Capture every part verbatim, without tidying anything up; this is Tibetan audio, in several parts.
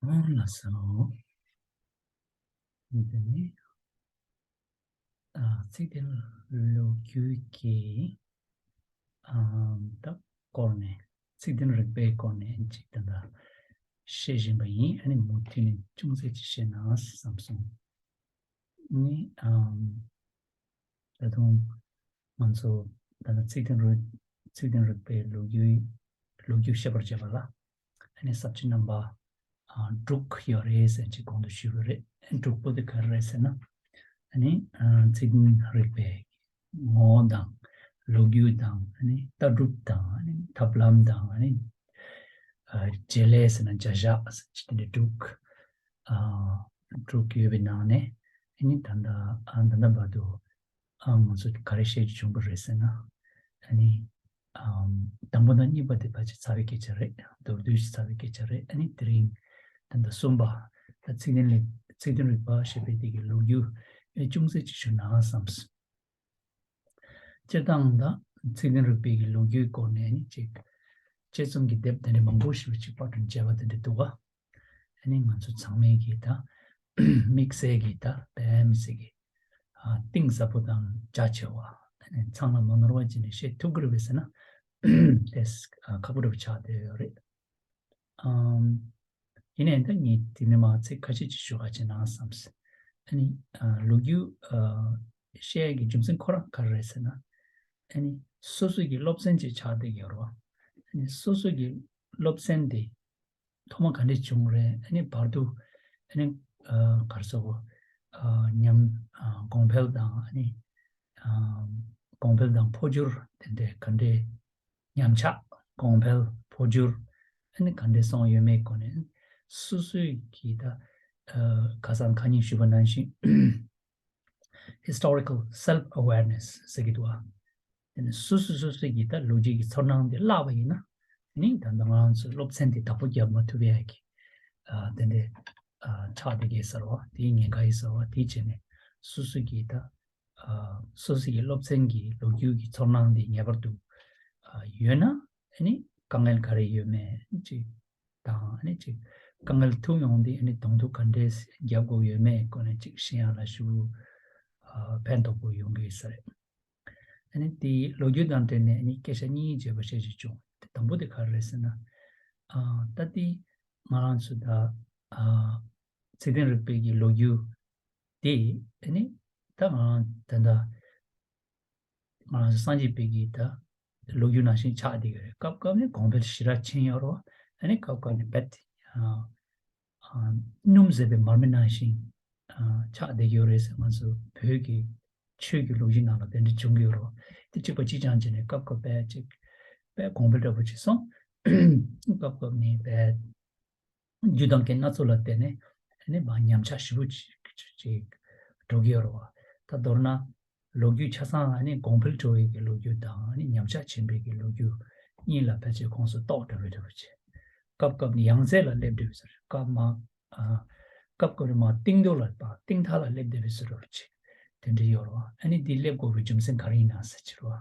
ལགས་སོ། འདི་ནི། ཨ། ཚིག་དོན་ལོ་རྒྱུས་ཀྱི། ཨ། ད་སྐོར་ནས། ཚིག་དོན་རིག་པའི་སྐོར་ནས་ཅིག་ད་ལྟ་བཤད་བཞིན་པ་ཡིན། ཨ་ནི་མུ་མཐུད་ནས་ཅུང་ཟད་ཅིག་བཤད་ན་བསམ་སོང་། ནི། ཨ། ད་དུང་ང་ཚོ་ད་ལྟ་ཚིག་དོན་རིག་ཚིག་དོན་རིག་པའི་ལོ་རྒྱུས། ལོ་རྒྱུས་བཤད་པར་བྱེད་པ་ལ། ཨ་ནི་ས་བཅད་རྣམ་པ། ཨ། དྲུག་ཡོད་རེད་ཟེར་ཅིག་གོང་དུ་ཞུས་པ་རེད། དྲུག་པོ་དེ་ག་རེ་རེད་ཟེར་ན། ཨ་ནི། ཨ། ཚིག་དོན་རིག་པའི་ངོ་བོ་དང་། ལོ་རྒྱུས་དང་། ཨ་ནི་ལྟ་གྲུབ་དང་། ཨ་ནི་ཐབས་ལམ་དང་། ཨ་ནི། ཨ། བྱེད་ལས་ཟེར་ན་བྱ་གཞག་ཟེར་ཅིག་དེ་འདྲ་དྲུག་ཨ། དྲུག་ཡོད་པའི་ནང་ནས། ཨ་ནི་ད་ལྟ། ཨ། ད་ལྟ་བར་དུ། ཨ། ང་ཚོ་ག་རེ་བཤད་རྒྱུ་བྱུང་བ་རེད་ཟེར་ན། ཨ་ནི། ཨམ། དང་པོ་དང་གཉིས་པ་དེ་ཕལ་ཆེར་ཚར་བའི་སྐད་ཆ་རེད། མདོར་བསྡུས་ཤིག་ཚར་བའི་སྐད་ཆ་རེད། ཨ་ནི་དེ་རིང་ད་ལྟ་གསུམ་པ། ད་ཚིག་དོན་ལས། ཚིག་དོན་རིག་པ་ཞེས་པའི་དེ་གི་ལོ་རྒྱུས་ཨེ་ཅུང་ཟད་ཅིག་ཞུ་ན་བསམས། སྤྱིར་བཏང་ད་ཚིག་དོན་རིག་པའི་གི་ལོ་རྒྱུས་སྐོར་ནས་ནི་ཅིག་དཔྱད་རྩོམ་གྱི་དེབ་དེ་འདྲ་མང་པོ་ཞིག་ཅིག་པར་སྐྲུན་བྱས་པ་དེ་འདྲ་འདུག་ག་ཨ་ནི་ང་ཚོ་ཚང་མས་གི་ད་དམིགས་བསལ་གྱི་ད་དཔེ་མི་སྲིད་གི། ཨ། གཏིང་ཟབ་པོ་དང་རྒྱ་ཆེ་བ། ཨ་ནི་ཚང་ལ་མ་ནོར་བ་བྱས་ནས་བཤད་ཐུབ་ཀྱི་རེད་པས་ཟེར་ན། དེ་ཁག་པོ་འདྲ་པོ་ཆགས་བསྡད་ཡོད་རེད། ཨམ། ཡིན་ནའི་ད་ངས་དེ་ནས་མར་ཚིག་ཁ་ཤས་ཅིག་ཞུ་ག་བྱེད་ན་བསམས། ཨ་ནི། ཨ། ལོ་རྒྱུས། ཨ། བཤད་ཡག་གི་རྒྱུ་མཚན་ཁོ་རང་ག་རེ་རེད་ཟེར་ན། ཨ་ནི་སོ་སོ་གི་སློབ་ཚན་ཅིག་ཆགས་བསྡད་ཡོད་རེད་བ། ཨ་ནི་སོ་སོ་གི་སློབ་ཚན་དེ་ཐོག་མ་ག་འདྲས་བྱུང་རེད། ཨ་ནི་བར་དུ། ཨ་ནི། ཨ། ག་རེ་ཟེར་དགོས། ཨ། ཉམས། ཨ། གོང་འཕེལ་དང་། ཨ་ནི། ཨ། གོང་འཕེལ་དང་འཕོ་འགྱུར་དེ་འདྲས་ག་འདྲས། ཉམས་ཆག་གོང་འཕེལ། འཕོ་འགྱུར། ཨ་ནི་ག་འདྲས་སོང་ཡོད་མེད་སྐོར་ནས་སོ་སོའི་གི་ད། ཨ། ཁ་སང་ཁ་ཉིན་ཞུས་པ་ནང་བཞིན། Historical self awareness ཟེར་གྱི་འདུག་ཨ། དེ་ནི་སོ་སོ་སོ་སོ་གི་ད་ལོ་རྒྱུས་ཀྱི་ཚོར་སྣང་དེ་བརླག་པ་ཡིན་ན། དེ་ནི་ད་ལྟ་ང་རང་ཚོའི་སློབ་ཚན་དེ་བདག་པོ་རྒྱབ་མ་ཐུབ་ཡ་གི། ཨ། དེ་འདྲས། ཨ། ཆགས་བསྡད་ཀྱི་ཟེར་བ་དེའི་ཉེན་ཁ་ཡོད་ཟེར་བ་དེ་བྱས་ནས་སོ་སོ་གི་ད། ཨ། སོ་སོ་གི་སློབ་ཚན་གྱི་ལོ་རྒྱུས་ཀྱི་ཚོར་སྣང་དེ་ངེས་པར་དུ། ཨ། ཡོད་ན། ཨ་ནི་དཀའ་ངལ་ག་རེ་ཡོད་མེད་ཅིག་དང་། ཨ་ནི་ཅིག་དཀའ་ངལ་ཐུག་ཡོང་དུས་ཨ་ནི་གདོང་ཐུག་ག་འདྲས་རྒྱབ་དགོས་ཡོད་མེད་སྐོར་ནས་ཅིག་ཤེས་ཡག་ལ་ཞུ། ཨ། ཕན་ཐོགས་པོ་ཡོང་གི་ཡོད་ས་རེད། ཨ་ནི་དེའི་ལོ་རྒྱུས་དང་འབྲེལ་ནས་ཨ་ནི་སྐད་ཆ་གཉིས་བརྗོད་པ་བྱེད་ཀྱི་བྱུང་། དེ་དང་པོ་དེ་ག་རེ་རེད་ཟེར་ན། ཨ། ད་དེ་ང་རང་ཚོ་ད། ཨ། ཚིག་དོན་རིག་པའི་གི་ལོ་རྒྱུས་དེ་ཨ་ནི་ད་ང་རང་ད་ལྟ་ང་རང་ཚོ་སངས་རྒྱས་པའི་གི་ད་ལོ་རྒྱུས་ནང་བཞིན་ཆགས་བསྡད་ཀྱི་རེད། སྐབས་སྐབས་ནས་གོང་འཕེལ་ཞེ་དྲག་ཕྱིན་ཡོད་རེད་བ། ཨ་ནི་སྐབས་སྐབས་ནས་རྦད་དེ། ཨ། ཨ། སྣུམ་ཟད་པའི་མར་མེ་ནང་བཞིན། ཨ། ཆགས་བསྡད་ཀྱི་ཡོད་རེད་ཟེར། ང་ཚོ་བོད་ཀྱི་ཆོས་ཀྱི་ལོ་རྒྱུས་ནང་ལ་དེ་འདྲ་བྱུང་གི་ཡོད་རེད་བ། དེ་གཅིག་པ་གཅིག་རྐྱང་བྱས་ནས་སྐབས་སྐབས་རྦད་ཅིག་རྦད་གོང་འཕེལ་འདྲ་པོ་ཅིག་སོང་། སྐབས་སྐབས་ནས་རྦད། རྒྱུ་དང་རྐྱེན་སྣ་ཚོགས་ལ་བརྟེན་ནས་ཨ་ནི་མར་ཉམས་ཆག་ཞེ་པོ་ཅིག་ཅིག་འགྲོ་གི་ཡོད་རེད་བ། ད་མདོར་ན་ལོ་རྒྱུས་ཆ་ཚང་ཨ་ནི་གོང་འཕེལ་འགྲོ་བའི་གི་ལོ་རྒྱུས་དང་ཨ་ནི་ཉམས་ཆག་ཕྱིན་པའི་གི་ལོ་རྒྱུས་གཉིས་ལ་ཕལ་ཆེར་ཁོངས་སུ་གཏོགས་འགྲོ་བའི་འདྲ་པོ་ཅིག་སྐབས་སྐབས་ནས་ཡང་རྩེ་ལ་སླེབས་འགྲོ་བའི་ཟེར། སྐབས་མ། ཨ། སྐབས་སྐབས་ནས་མར་གཏིང་རྡོ་ལ་བ་གཏིང་མཐའ་ལ་སླེབས་བསྡད་པའི་བཟོ་འདྲ་པོ་ཅིག་དེ་འདྲ་ཡོད་རེད་བ། ཨ་ནི་འདི་སླེབས་དགོས་པའི་རྒྱུ་མཚན་ག་རེ་ཡིན་ན་ཟེར་གྱི་རེད་བ།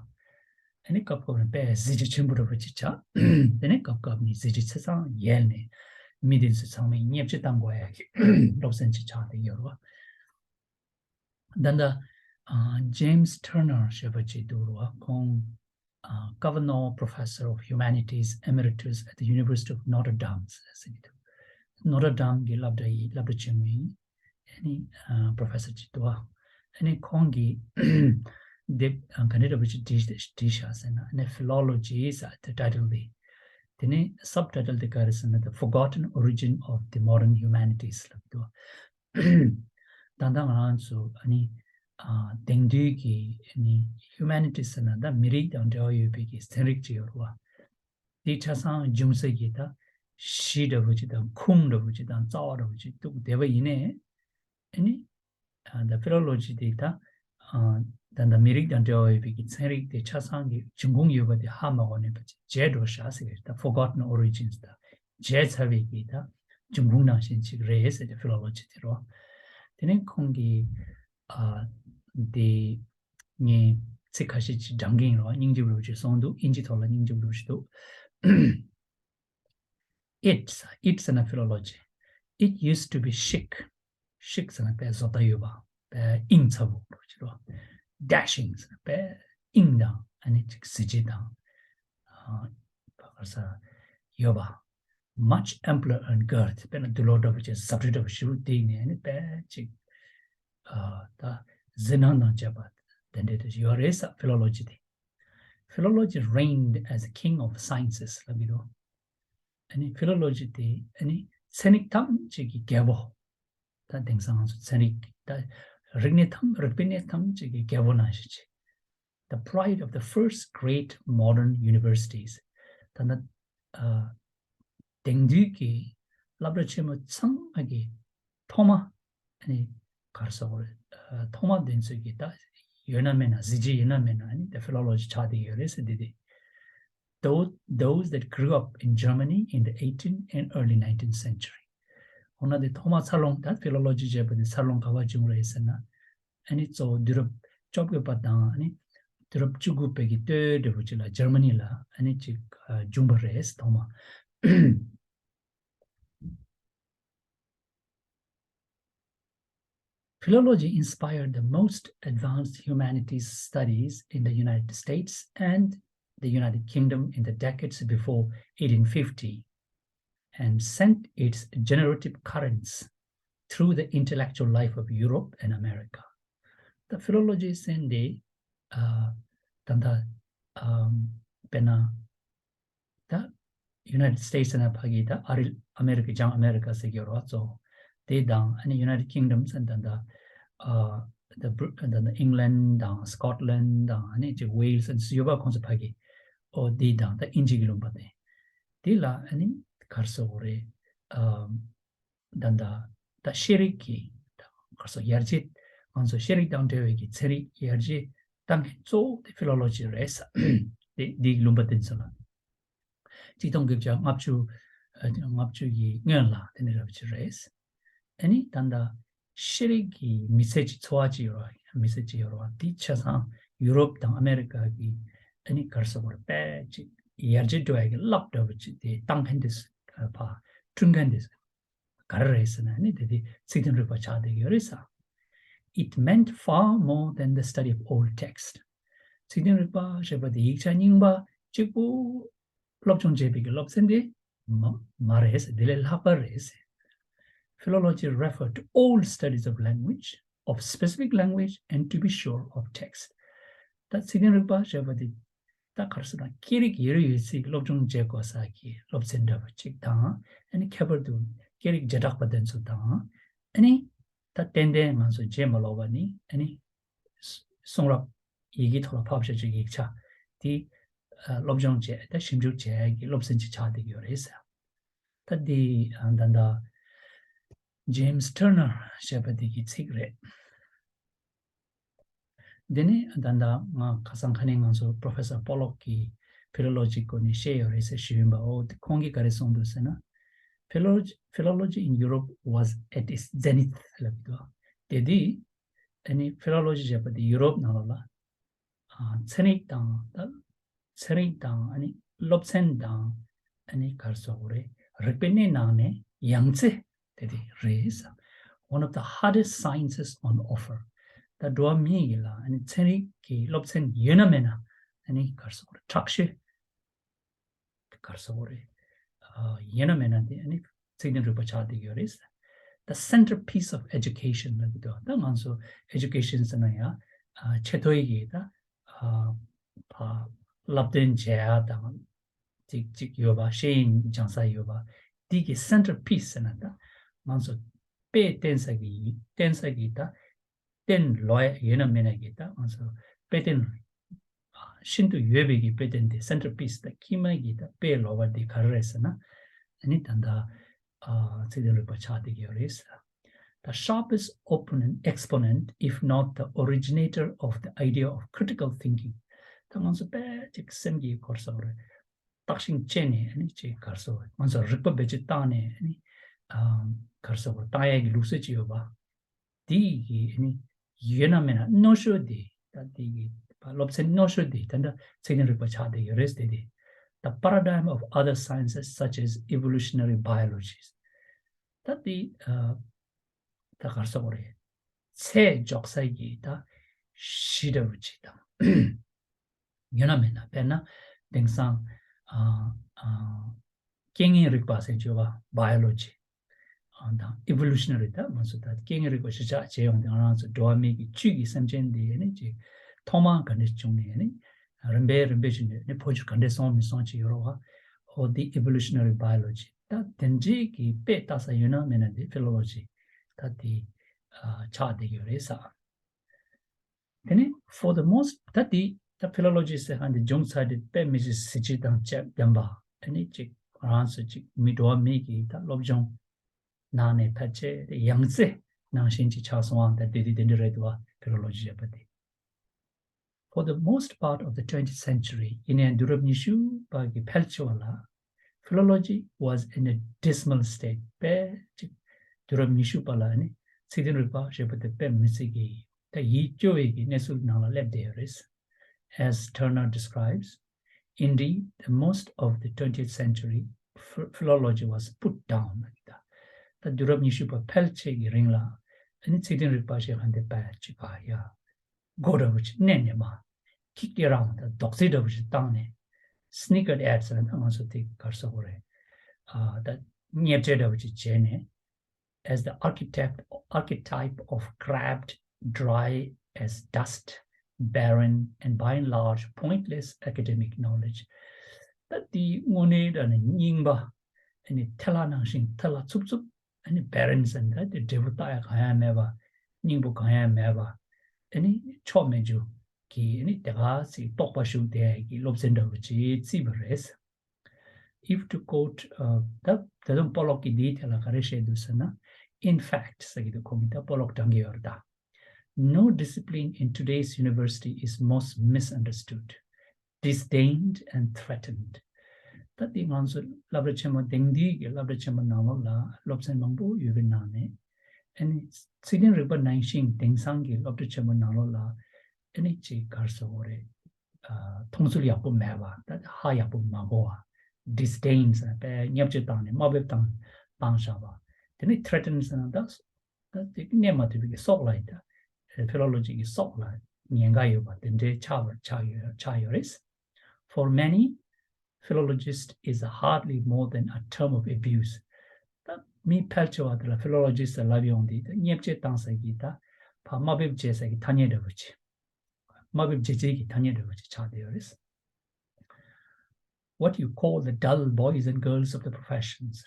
ཨ་ནི་སྐབས་སྐབས་ནས་དཔེ་གཟི་བརྗིད་ཆེན་པོ་འདྲ་པོ་ཅིག་ཆགས། དེ་ནས་སྐབས་སྐབས་ནས་གཟི་བརྗིད་ཆ་ཚང་ཡལ་ནས་མི་དེ་ཚོ་ཚང་མས་བརྙས་བཅོས་བཏང་དགོས་ཡ་གི་སློབ་ཚན་ཅིག་ཆགས་བསྡད་ཡོད་རེད་བ། ད་ལྟ། ཨ། James Turner ཞེས་པ་ཅིག་འདུག་རེད་བ། ཁོང་། ཨ། Kavanaugh Professor of Humanities Emeritus at the University of Notre Dame ཟེར་གྱི་འདུག Notre Dame གི་སློབ་གྲྭ་ཡི་སློབ་གྲྭ་ཆེན་མོ་ཡིན། ཨ་ནི། ཨ། Professor ཅིག་འདུག་བ། ཨ་ནི་ཁོང་གིས་དེབ་ཨ་ག་འདྲ་འདྲ་པོ་ཅིག་བྲིས་བྲིས་བཞག་ཟེར་ན། ཨ་ནི་Philology ཟེར་དེ་title དེ། དེ་ནས་subtitle དེ་ག་རེ་ཟེར་ན། The Forgotten Origin of the Modern Humanities ལབ་འདུག་ད་ལྟ་ང་རང་ཚོ་ཨ་ནི། ཨ། དེང་དུས་ཀྱི་ཨ་ནི་humanities ཟེར་ན་ད་མི་རིགས་དང་འབྲེལ་བ་ཡོད་པའི་གི་ཚན་རིག་ཅིག་ཡོད་རེད་བ། དེ་ཆ་ཚང་འབྱུང་ས་གི་ད་གཞི་འདྲ་པོ་ཅིག་དང་ཁུངས་འདྲ་པོ་ཅིག་དང་རྩ་བ་འདྲ་པོ་ཅིག་འདུག་བསྡད་པ་ཡིན་ནའི། ཨ་ནི། ཨ། ད་Philology དེ་ད། ཨ། ད་ད་མི་རིགས་དང་འབྲེལ་བ་ཡོད་པའི་གི་ཚན་རིག་དེ་ཆ་ཚང་གི་འབྱུང་ཁུངས་ཡོད་པ་དེ་ཧ་མ་གོ་ནས་ཕལ་ཆེར་བརྗེད་འགྲོ་བཞག་ཟེར་གི་རེད། ད་Forgotten Origins ད་བརྗེད་ཚར་བའི་གི་ད་འབྱུང་ཁུངས་ནང་བཞིན་ཅིག་རེད་ཟེར་ཏེ་Philology དེ་རོ། དེ་ནས་ཁོང་གིས། ཨ། དེ་ངས་ཚིག་ཁ་ཤས་ཅིག་བགྲང་གི་ཡིན་རོ། སྙིང་རྗེ་པོ་ཅིག་གསུངས་འདུག་དབྱིན་ཇི་ཐོག་ལ་སྙིང་རྗེ་པོ་ཅིག་འདུག It, it ཟེར་ན་Philology, It used to be chic. Chic ཟེར་ན་དཔེ་བཟོ་ལྟ་ཡོད་པ། དཔེ་དབྱིངས་ཚ་པོ་རོ་ཅི་རོ། Dashing ཟེར་ན་དཔེ་དབྱིངས་དང་ཨ་ནི་ཅིག་གཟི་བརྗིད་དང་། ཨ་ག་རེ་ཟེར། ཡོད་པ། Much ampler and girth དཔེར་ན་འདུལ་བ་འདྲ་པོ་ཅིག་ཟབ་ཁྲིད་འདྲ་པོ་ཞེ་པོ་དེ་ནས་ཨ་ནི་དཔེ་ཅིག་ཨ་ད་གཟི་སྣང་དང་བཅས་པ་དེ་འདྲ་དེ་ཡོད་རེད་ས་ཕི་ལོ་ལོ་ཇི་དེ། Philology reigned as the king of the sciences ལབ་ཀྱི་འདུག་ཨ་ནི་ཕི་ལོ་ལོ་ཇི་དེ་ཨ་ནི་ཚན་རིག་ཐམས་ཅད་ཀྱི་རྒྱལ་པོ། ད་དེང་སང་ང་ཚོ་ཚན་རིག་ད་རིག་གནས་ཐམས་རིག་པའི་གནས་ཐམས་ཅད་ཀྱི་རྒྱལ་པོ་ནང་བཞིན་ཅིག The pride of the first great modern universities. ད་ནི་ཨ་དེང་དུས་ཀྱི་སློབ་གྲྭ་ཆེན་མོ་ཚང་མ་གི་ཐོག་མ་ཨ་ནི་ག་རེ་ཟེར་དགོས་རེད། ཨ་ཐོག་མ་དེ་ཚོ་གི་ད་ཡོད་ན་མེད་ན་གཟི་བརྗིད་ཡོད་ན་མེད་ན་ཨ་ནི་ད་ཕི་ལོ་ལོ་ཇི་ཆགས་བསྡད་ཡོད་རེད་ཟེར་དེ་དེ། Those, those that grew up in Germany in the eighteenth and early nineteenth century. འོ་ན་དེ་ཐོག་མ་འཚར་ལོངས་ད་ཕི་ལོ་ལོ་ཇི་བྱས་པ་དེ་འཚར་ལོངས་ག་པར་བྱུང་རེད་ཟེར་ན། ཨ་ནི་གཙོ་བོ་དུས་རབས་བཅོ་བརྒྱད་པ་དང་ཨ་ནི་དུས་རབས་བཅུ་དགུ་པའི་གི་སྟོད་འདྲ་པོ་ཅིག་ལ་ཇར་མ་ནི་ལ་ཨ་ནི་ཅིག་ཨ་བྱུང་བ་རེད་ཐོག་མ། Philology inspired the most advanced humanities studies in the United States and the United Kingdom in the decades before eighteen fifty and sent its generative currents through the intellectual life of Europe and America. The philology ཟེར་འདི་ཨ་ད་ལྟ་ཨམ་དཔེར་ན་ད་United States ཟེར་ན་ཕ་གི་ད་ཨ་རི་ཨ་མེ་རི་ཀ་བྱང་ཨ་མེ་རི་ཀ་ཟེར་གྱི་ཡོད་རེད་བ་གཙོ་བོ། དེ་དང་ཨ་ནི་United Kingdom ཟེར་ན་ད་ལྟ་ཨ་ད་Brit- ད་ལྟ་England དང་Scotland དང་ཨ་ནི་ཅིག་Wales ཟེར་ཡོད་པ་ཁོང་ཚོ་ཕ་གི་ཨོ་དེ་དང་ད་དབྱིན་ཇི་གི་ལུང་པ་དེ། དེ་ལ་ཨ་ནི་ག་རེ་ཟེར་དགོས་རེད། ཨམ། ད་ད་ད་ཤེས་རིག་གི་ད་ག་རེ་ཟེར་ཡར་རྒྱས་ང་ཚོ་ཤེས་རིག་དང་འབྲེལ་བའི་གི་ཚན་རིག་ཡར་རྒྱས་བཏང་མཁན་གཙོ་བོ་དེ་ཕི་ལོ་ལོ་ཇི་རེད་ས། དེ་འདི་ལུང་པ་དེ་ཚོ་ལ་གཅིག་སྟོང་དགུ་བརྒྱ་ལྔ་བཅུ་ལྔ་བཅུ་ཡི་སྔོན་ལ་དེ་ནས་རབ་ཅིག་རེད། ཨ་ནི་ད་ད་ཤེས་རིག་གི་མི་ཚེ་གཅིག་འཚོ་བ་གཅིག་ཡོད་ར་མི་ཚེ་གཅིག་ཡོད་ར་དེ་ཆ་ཚང་ཡུ་རོབ་དང་ཨ་མེ་རི་ཀ་གི་ཨ་ནི་ག་རེ་ཟེར་དགོས་རེད་དཔེ་གཅིག་ཡར་རྒྱས་འགྲོ་ཡ་གི་རླབས་འདྲ་པོ་གཅིག་དེ་བཏང་མཁན་དེ་ཕ་བསྐྲུན་མཁན་དེ། ག་རེ་རེད་ཟེར་ན་ནི་དེ་དེ་ཚིག་དོན་རིག་པ་ཆགས་བསྡད་ཀྱི་ཡོད་རེད་ས། It meant far more than the study of old text. ཚིག་དོན་རིག་པ་ཞེས་པ་དེ་ཡིག་ཆ་རྙིང་པ་གཅིག་པུ་སློབ་སྦྱོང་བྱེད་པའི་གི་སློབ་ཚན་དེ་མ་མ་རེད་ཟེར་དེ་ལས་ལྷག་པ་རེད་ཟེར། Philology referred to all studies of language, of specific language, and to be sure of text. ད་ཚིག་དོན་རིག་པ་ཞེས་པ་དེ་ད་ག་རེ་ཟེར་ན་སྐད་རིགས་ཡོད་རེ་ཡོད་ཚིག་སློབ་སྦྱོང་བྱེད་དགོས་ས་གི་སློབ་ཚན་འདྲ་པོ་གཅིག་དང་ཨ་ནི་ཁྱད་པར་དུ་སྐད་རིགས་བྱེ་བྲག་པ་དེ་ཚོ་དང་ཨ་ནི་ད་ཏན་ཏན་ང་ཚོ་བརྗེད་མ་ལོག་པ་ནི་ཨ་ནི་གསུང་རབ་ཡི་གེ་ཐོག་ལ་ཕབ་བྱ་ཆོག་ཡིག་ཆ་དེ་སློབ་སྦྱོང་བྱས་ད་ཞིབ་འཇུག་བྱེད་ཡ་གི་སློབ་ཚན་གཅིག་ཆགས་བསྡད་ཀྱི་ཡོད་རེད་ཟེར། ད་འདི་ད་ད་James Turner ཞེས་པ་འདི་གི་ཚིག་རེད། འདི་ནི་ད་ལྟ་ང་ཁ་སང་ཁ་ནས་ང་ཚོ་Professor Pollock གིས་Philology སྐོར་ནས་བཤད་ཡོད་རེད་ཟེར་ཞུས་ཡིན་པ་འོ་དེ་ཁོང་གིས་ག་རེ་གསུངས་འདུག་ཟེར་ན། Philology, philology in Europe was at its zenith ལབ་འདུག་དེ་དུས་ཨ་ནི་Philology ཞེས་པ་དེ་ཡུ་རོབ་ནང་ལོགས་ལ་ཚན་རིག་དང་ད་ཚན་རིག་དང་ཨ་ནི་སློབ་ཚན་དང་ཨ་ནི་ག་རེ་ཟེར་དགོས་རེད་རིག་པའི་གནས་ནང་ནས་ཡང་རྩེ་དེ་དེ་རེད། One of the hardest sciences on offer. ད་འགྲོ་བ་མི་ཡི་ལ་ཨ་ནི་ཚན་རིག་གི་སློབ་ཚན་ཡོད་ན་མེད་ན་ཨ་ནི་ག་རེ་ཟེར་དགོས་རེད་དྲག་ཤོས་ག་རེ་ཟེར་དགོས་རེད་ཡོད་ན་མེད་ན་དེ་ཨ་ནི་ཚིག་དོན་རིག་པ་ཆགས་བསྡད་ཡོད་རེད། The centerpiece of education ལབ་ཀྱི་འདུག་ད་ང་ཚོ་education ཟེར་ན་ཡང་ཆེས་མཐོའི་གི་ད་བསླབ་སྟོན་བྱེད་ཡ་དང་ཅིག་ཅིག་ཡོད་པ་ཤེས་ཡོན་སྦྱང་ས་ཡོད་པ་འདི་གི་centerpiece ཟེར་ན་ད་ང་ཚོ་དཔེ་བསྟན་ས་གི་བསྟན་ས་གི་ད་བསྟན་ལོས་ཡོད་ན་མེད་ན་གི་ད་ང་ཚོ་དཔེ་བསྟན་ཤིན་ཏུ་ཡོད་པའི་གི་དཔེ་བསྟན་དེ་centerpiece ད་དཀྱིལ་མ་གི་ད་དཔེ་ལོ་བ་འདི་ག་རེ་རེད་ཟེར་ན་ཨ་ནི་ད་ད་ཚིག་དོན་རིག་པ་ཆགས་བསྡད་ཀྱི་ཡོད་རེད་ཟེར། The sharpest opponent, exponent, if not the originator of the idea of critical thinking. ད་ང་ཚོ་དཔེ་ཅིག་སེམས་ཀྱི་གོ་ས་རེད། བརྟག་ཤིང་དཔྱད་ནས་ཨ་ནི་ཅིག་ག་རེ་ཟེར་དགོས་རེད་ང་ཚོ་རིག་པ་བེད་སྤྱོད་བཏང་ནས་ཨ་ནི་ག་རེ་ཟེར་དགོས་རེད་བཏང་ཡས་ཀྱི་ལུགས་སྲོལ་ཅིག་ཡོད་པ། དེ་ཡི་གི་ཨ་ནི་ཡོད་ན་མེད་ན་རྣོ་ཤོས་དེ་ད་དེ་ཡི་སློབ་ཚན་རྣོ་ཤོས་དེ་ད་ལྟ་ཚིག་དོན་རིག་པ་ཆགས་བསྡད་ཡོད་རེད་དེ་དེ། The paradigm of other sciences such as evolutionary biology. ད་དེ་ཨ་ད་ག་རེ་ཟེར་དགོས་རེད། ཚད་འཇོག་ས་ཀྱི་ད་གཞི་འདྲ་བོ་ཅིག་དང་། ཡོད་ན་མེད་ན། དཔེར་ན་དེང་སང་ཨ་ཨ་རྐྱེན་ངན་རིག་པ་ཟེར་བརྗོད་པ། Biology ཨ་དང་Evolutionary། ད་ང་ཚོ་ད་རྐྱེན་ངན་རིག་པ་གཞིར་བཞག་བྱས་ཡོང་དུས། ང་རང་ཚོ་འགྲོ་བ་མིའི་གི་བཅུད་ཀྱི་སེམས་ཅན་འདི་ནི་ཅིག་ཐོག་མ་ག་འདྲས་བྱུང་ནས་ནི་རིམ་པས་རིམ་པས་བྱུང་ནས་ནི་འཕོ་འགྱུར་ག་འདྲས་སོང་མི་སོང་ཅིག་ཡོད་རེད་བ། འོ་འདི་Evolutionary Biology། ད་དེ་འདྲའི་གི་དཔེ་ལྟ་ས་ཡོད་ན་མེད་ན་འདི་Philology ད་འདི་ཨ་ཆགས་བསྡད་ཡོད་རེད་ས། དེ་ནས་for the most ད་དེ་ད་Philology ཟེར་མཁན་དེ་བྱུང་ཚར་དུས་དཔེ་མི་སྲིད་གཟི་བརྗིད་དང་བཅས་ལྡན་པ། ཨ་ནི་ཅིག་ང་རང་ཚོ་ཅིག་མི་འགྲོ་བ་མིའི་གི་ད་སློབ་སྦྱོང་ནང་ནས་ཕལ་ཆེར་ཡང་རྩེ་ནང་བཞིན་ཅིག་ཆགས་སོང་བ། ད་དེ་དེ་དེ་འདྲ་རེད་འདུག་བ། Philology ཟེར་བ་དེ། For the most part of the twentieth century ཡིན་ནའི་དུས་རབས་ཉི་ཤུ་པ་གི་ཕལ་ཆེ་བ་ལ། Philology was in a dismal state. དཔེ་ཅིག་དུས་རབས་ཉི་ཤུ་པ་ལ་ནི་ཚིག་དོན་རིག་པ་ཞེས་པ་དེ་དཔེ་མི་སྲིད་ཀྱི་ད་ཡིད་སྐྱོ་བའི་གི་གནས་ཚུལ་ནང་ལ་སླེབས་བསྡད་ཡོད་རེད། As Turner describes, indeed, the most of the twentieth century ph- philology was put down. ད་དུས་རབས་ཉི་ཤུ་པ་ཕལ་ཆེ་གི་རིང་ལ་ཨ་ནི་ཚིག་དོན་རིག་པ་ཞེས་པ་འདི་དཔེ་ཅིག་ག་ཡ་སྒོ་འདྲ་བོ་ཅིག་མནན་ནས་མ། ཁྱི་སྐད་རང་དང་རྡོག་རྫིས་འདྲ་བོ་ཞིག་བཏང་ནས། Snickered at ཟེར་ན་ད་ང་ཚོ་དེ་ག་རེ་ཟེར་དགོས་རེད། ཨ་ད་བརྙས་བཅོས་འདྲ་བོ་ཅིག་བྱས་ནས། As the architect archetype of crabbed, dry as dust, barren and by and large pointless academic knowledge. ད་དེའི་དངོས་གནས་དྲང་གནས་རྙིང་པ། ཨ་ནི་ཐལ་བ་ནང་བཞིན་ཐལ་བ་འཚུབ་འཚུབ། ཨ་ནི་barren ཟེར་ན་ད་དེ་འབྲས་བུ་བཏགས་ཡ་གང་ཡང་མེད་པ། སྙིང་པོ་གང་ཡང་མེད་པ། ཨ་ནི་ཕྱོགས་མེད་རྒྱུ་གི་ཨ་ནི་དེ་ག་ཚིག་རྟོག་པ་ཞུགས་བསྡད་ཡ་གི་སློབ་ཚན་འདྲ་བོ་ཅིག་བརྩིས་པ་རེད། If to quote, uh, ད་ད་དུང་པོ་ལོག་གིས་འདིའི་ཐད་ལ་ག་རེ་བཤད་འདུག་ཟེར་ན། In fact ཟེར་གྱི་འདུག་ཁོང་གིས་ད་པོ་ལོག་དྲངས་ཀྱི་ཡོད་རེད་ད། No discipline in today's university is most misunderstood, disdained and threatened. ད་དེ་ང་ཚོ་སློབ་གྲྭ་ཆེན་མོ་དེང་དུས་ཀྱི་སློབ་གྲྭ་ཆེན་མོ་ནང་ལོགས་ལ་སློབ་ཚན་མང་པོ་ཡོད་པའི་ནང་ནས། ཨ་ནི་ཚིག་དོན་རིག་པ་ནང་བཞིན་དེང་སང་གི་སློབ་གྲྭ་ཆེན་མོ་ནང་ལོགས་ལ་ཨ་ནི་ཅིག་ག་རེ་ཟེར་དགོས་རེད། ཨ་མཐོང་ཚུལ་ཡག་པོ་མེད་པ། ད་ཧ་ཡག་པོ་མ་གོ་བ། Disdain ཟེར་ན་དཔེ་བརྙས་བཅོས་བཏང་ནས་དམའ་འབེབས་བཏང་བཏང་བཞག་པ། དེ་ནས་threaten ཟེར་ན་ད་ད་དེ་གནས་མ་ཐུབ་པའི་གི་སྲོག་ལ་ཡིན། ད་ཕི་ལོ་ལོ་ཇི་གི་སྲོག་ལ་ཉེན་ཁ་ཡོད་པ་དེ་འདྲའི་ཆགས་པ་ཆགས་ཡོད་ཆགས་ཡོད་རེད། For many, philologist is hardly more than a term of abuse. ད་མི་ཕལ་ཆེ་བ་དེ་ལ་ཕི་ལོ་ལོ་ཇི་ཟེར་ལབ་ཡོང་དུས་ད་བརྙས་བཅོས་བཏང་ས་གི་ད་ཕར་དམའ་འབེབས་བྱེད་ས་གི་ཐ་སྙད་འདྲ་བོ་ཅིག་དམའ་འབེབས་བྱེད་སའི་གི་ཐ་སྙད་འདྲ་བོ་ཅིག་ཆགས་བསྡད་ཡོད་རེད། What you call the dull boys and girls of the professions.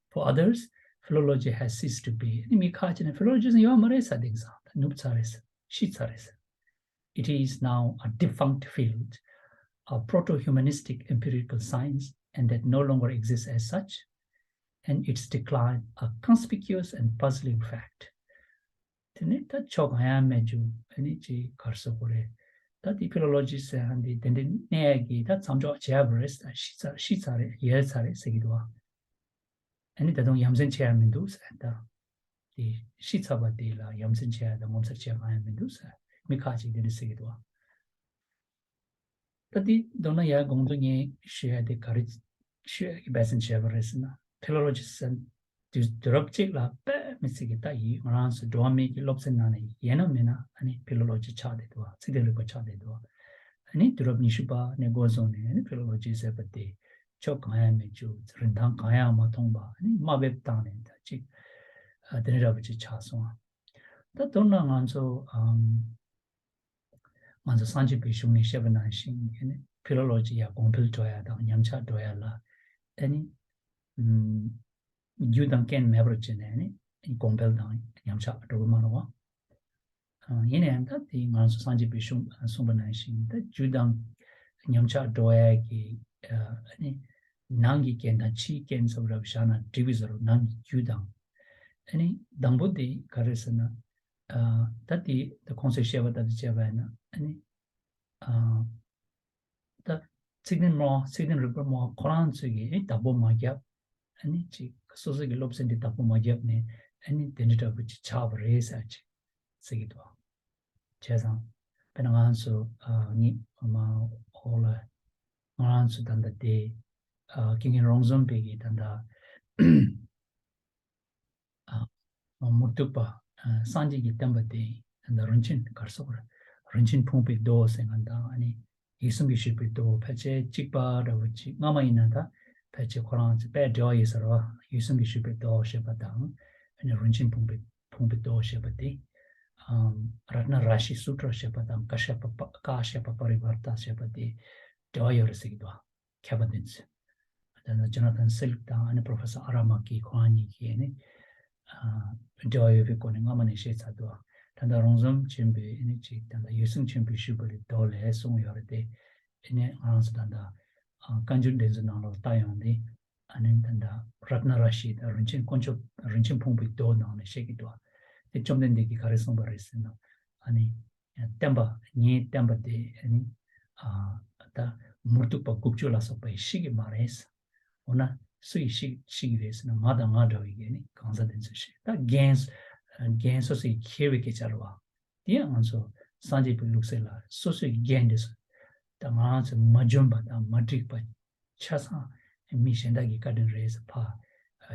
For others, philology has ceased to be. ཨ་ནི་མི་ཁ་ཅིག་ནི་ཕི་ལོ་ལོ་ཇི་ཟེར་ཡོད་མ་རེད་ཟེར། དེང་སང་ད་ནུབ་ཚར་རེད་ཟེར། ཤི་ཚར་རེད་ཟེར། It is now a defunct field, a proto-humanistic empirical science, and that no longer exists as such, and its decline a conspicuous and puzzling fact. དེ་ནི་ད་ཕྱོགས་གང་ཡང་མེད་རྒྱུ། ཨ་ནི་ཅིག་ག་རེ་ཟེར་དགོས་རེད། ད་དེ་ཕི་ལོ་ལོ་ཇི་ཟེར་ཡ་འདི་དེ་འདྲའི་གནས་ཀྱི་ད་མཚམས་འཇོག་བྱས་པ་རེད། ད་ཤི་ཚར་ཤི་ཚར་རེད། ཡལ་ཚར་རེད་ཟེར་གྱི་འདུག་ཨ། ཨ་ནི་ད་དུང་ཡ་མཚན་ཆེ་ཡ་མི་འདུག་ཟེར། ད་དེ་ཤི་ཚར་བ་དེ་ལ་ཡ་མཚན་ཆེ་ཡ་དང་ངོ་མཚར་ཆེ་ཡ་གང་ཡང་མི་འདུག་ཟེར། མི་ཁ་ཅིག་དེ་འདྲ་ཟེར་གྱི་འདུག་ཨ། ད་དེ་མདོར་ན་ཡར་གོང་དུ་ངས་ཞུ་ཡ་དེ་ག་རེ་ཞུ་ཡ་གི་འབད་བརྩོན་བྱས་པ་རེད་ཟེར་ན། ཕི་ལོ་ལོ་ཇི་ཟེར་དུས་དུས་རབས་གཅིག་ལ་དཔེ་མི་སྲིད་ཀྱི་ད་ཡིན། ང་རང་ཚོ་འགྲོ་བ་མིའི་གི་སློབ་ཚན་ནང་ནས་ཡིན་ན་མིན་ན་ཨ་ནི་ཕི་ལོ་ལོ་ཇི་ཆགས་བསྡད་འདུག་བ། ཚིག་དོན་རིག་པ་ཆགས་བསྡད་འདུག་བ། ཨ་ནི་དུས་རབས་ཉི་ཤུ་པ་ནས་འགོ་བཟུང་ནས་ཨ་ནི་ཕི་ལོ་ལོ་ཇི་ཟེར་བ་དེ་ཕྱོགས་གང་ཡང་མེད་རྒྱུ། རིན་ཐང་གང་ཡང་མ་མཐོང་བ། ཨ་ནི་དམའ་འབེབས་བཏང་ནས་ད་ཅིག་ཨ་དེ་འདྲ་འདྲ་བོ་ཅིག་ཆགས་སོང་བ། ད་མདོར་ན་ང་ཚོ་ཨམ། ང་ཚོ་སངས་རྒྱས་པའི་གཞུང་ནས་བཤད་པ་ནང་བཞིན་ཨ་ནི་ཕི་ལོ་ལོ་ཇི་ཡ་གོང་འཕེལ་འགྲོ་ཡ་དང་ཉམས་ཆག་འགྲོ་ཡ་ལ་ཨ་ནི་ཨམ། རྒྱུ་དང་རྐྱེན་མེད་པར་བྱས་ནས་ཨ་ནི་གོང་འཕེལ་དང་ཉམས་ཆག་འགྲོ་གི་མ་རེད་བ། ཨ་ཡིན་ན་ཡང་ད་དེ་ང་ཚོ་སངས་རྒྱས་པའི་གཞུང་གསུངས་པ་ནང་བཞིན་ད་རྒྱུ་དང་ཉམས་ཆག་འགྲོ་ཡ་གི་ཨ་ནི་ནང་གི་རྐྱེན་དང་ཕྱིའི་རྐྱེན་ཟེར་བ་རབ་བཞག་ན་འགྲིག་གི་ཟེར་རོ། ནང་གི་རྒྱུ་དང་ཨ་ནི་དང་པོ་དེ་ག་རེ་ཟེར་ན། ཨ་ད་དེ་ད་ཁོང་ཚོས་བཤད་པ་ལྟར་དུ་བྱས་པ་ཡིན་ན་ཨ་ནི་ཨ་ད་ཚིག་དོན་སྨྲ་བ་ཚིག་དོན་རིག་པ་སྨྲ་བ་ཁོ་རང་ཚོས་ཀྱིས་ཨ་ནི་བདག་པོ་མ་བརྒྱབ། ཨ་ནི་ཅིག་སོ་སོ་གི་སློབ་ཚན་དེ་བདག་པོ་མ་བརྒྱབ་ནས་ཨ་ནི་དེ་འདྲ་འདྲ་པོ་ཅིག་ཆགས་པ་རེད་ཟེར་ཅིག་ཟེར་གྱི་འདུག་བྱས་ཙང་དཔེར་ན་ང་རང་ཚོ་ཨ་ངེད་མ་འོག་ལ་ང་རང་ཚོ་ད་ལྟ་དེ་ཨ་དགེ་རྒན་རོང་ཟོམ་པའི་གི་ད་ལྟ་ མུ་སྟེགས་པ་སངས་རྒྱས་ཀྱི་བསྟན་པ་དེ་ད་རིན་ཆེན་ག་རེ་ཟེར་དགོས་རེད། རིན་ཆེན་ཕུང་པོའི་མདོ་ཟེར་མཁན་དང་ཨ་ནི་ཡིད་གསུམ་གྱི་བཞུགས་པའི་མདོ་ཕལ་ཆེར་གཅིག་པ་འདྲ་བོ་ཅིག་སྔ་མ་ཡིན་ན་ད་ཕལ་ཆེར་ཁོ་རང་ཚོ་དཔེ་འབྲེལ་བ་ཡོད་ས་རེད་བ། ཡིད་གསུམ་གྱི་བཞུགས་པའི་མདོ་ཞེས་པ་དང་ཨ་ནི་རིན་ཆེན་ཕུང་པོའི་ཕུང་པོའི་མདོ་ཞེས་པ་དེ། ཨམ། རཏྣ་ར་ཤི་སུ་ཏྲ་ཞེས་པ་དང་ཀ་ཤ་པ་པ་ཀ་ཤ་པ་པ་རི་བར་ཏ་ཞེས་པ་དེ་འབྲེལ་བ་ཡོད་རེད་ཟེར་གྱི་འདུག་མཁས་པ་འདི་ཚོས། ད་ནི་ཇོ་ན་ཐན་སིལ་དང་ཨ་ནི་པྲོ་ཕེ་སར་ཨ་ར་མ་ཀི་ཁོ་རང་གཉིས་ཀྱིས་ནི་ཨ་འབྲེལ་བ་ཡོད་པའི་སྒོ་ནས་སྔ་མ་ནས་བཤད་ཚར་འདུག་ད་ལྟ་རོང་ཟོམ་ཆེན་པོའི་ཨ་ནི་ཅིག་ད་ལྟ་ཡིད་གསུམ་ཆེན་པོའི་བཞུགས་པ་ལས་མདོ་ལས་གསུངས་ཡོད་རེད་དེ། ཨ་ནི་ང་རང་ཚོ་ད་ལྟ་ཨ་བཀའ་འགྱུར་འདི་ཚོ་ནང་ལོགས་ལྟ་ཡོང་དུས། ཨ་ནི་ད་ལྟ་རཏྣ་ར་ཤི་དང་རིན་ཆེན་དཀོན་མཆོག་རིན་ཆེན་ཕུང་པོའི་མདོ་ནང་ནས་བཤད་ཀྱི་འདུག་དེ་བཅོམ་ལྡན་འདས་ཀྱིས་ག་རེ་གསུངས་པ་རེད་ཟེར་ན། ཨ་ནི། བསྟན་པ། ངའི་བསྟན་པ་དེ་ཨ་ནི། ཨ། ད་མུ་སྟེགས་པ་དགུ་བཅུ་ལ་སོགས་པ་ཡིས་ཤེས་ཀྱི་མ་རེད། འོ་ན་སུ་ཡིས་ཤེས་ཤེས་ཀྱི་རེད་ཟེར་ན་ང་དང་ང་འདྲ་བའི་གི་ནི་གང་ཟག་དེ་ཚོས་ཤེས། ད་རྒན་རྒན་སོ་སོས་མཁས་པའི་སྐད་ཆ་རེད་བ། དེ་ཡང་ང་ཚོ་སངས་རྒྱས་པའི་ལུགས་སྲོལ་ལ་སོ་སོའི་རྒན་དེ་ཚོ་ད་ང་རང་ཚོ་མ་འཇོན་པ་དང་མ་འགྲིག་པ་ཆ་ཚང་མི་གཞན་དག་གི་བཀའ་དྲིན་རེད་ཟེར་ཕ་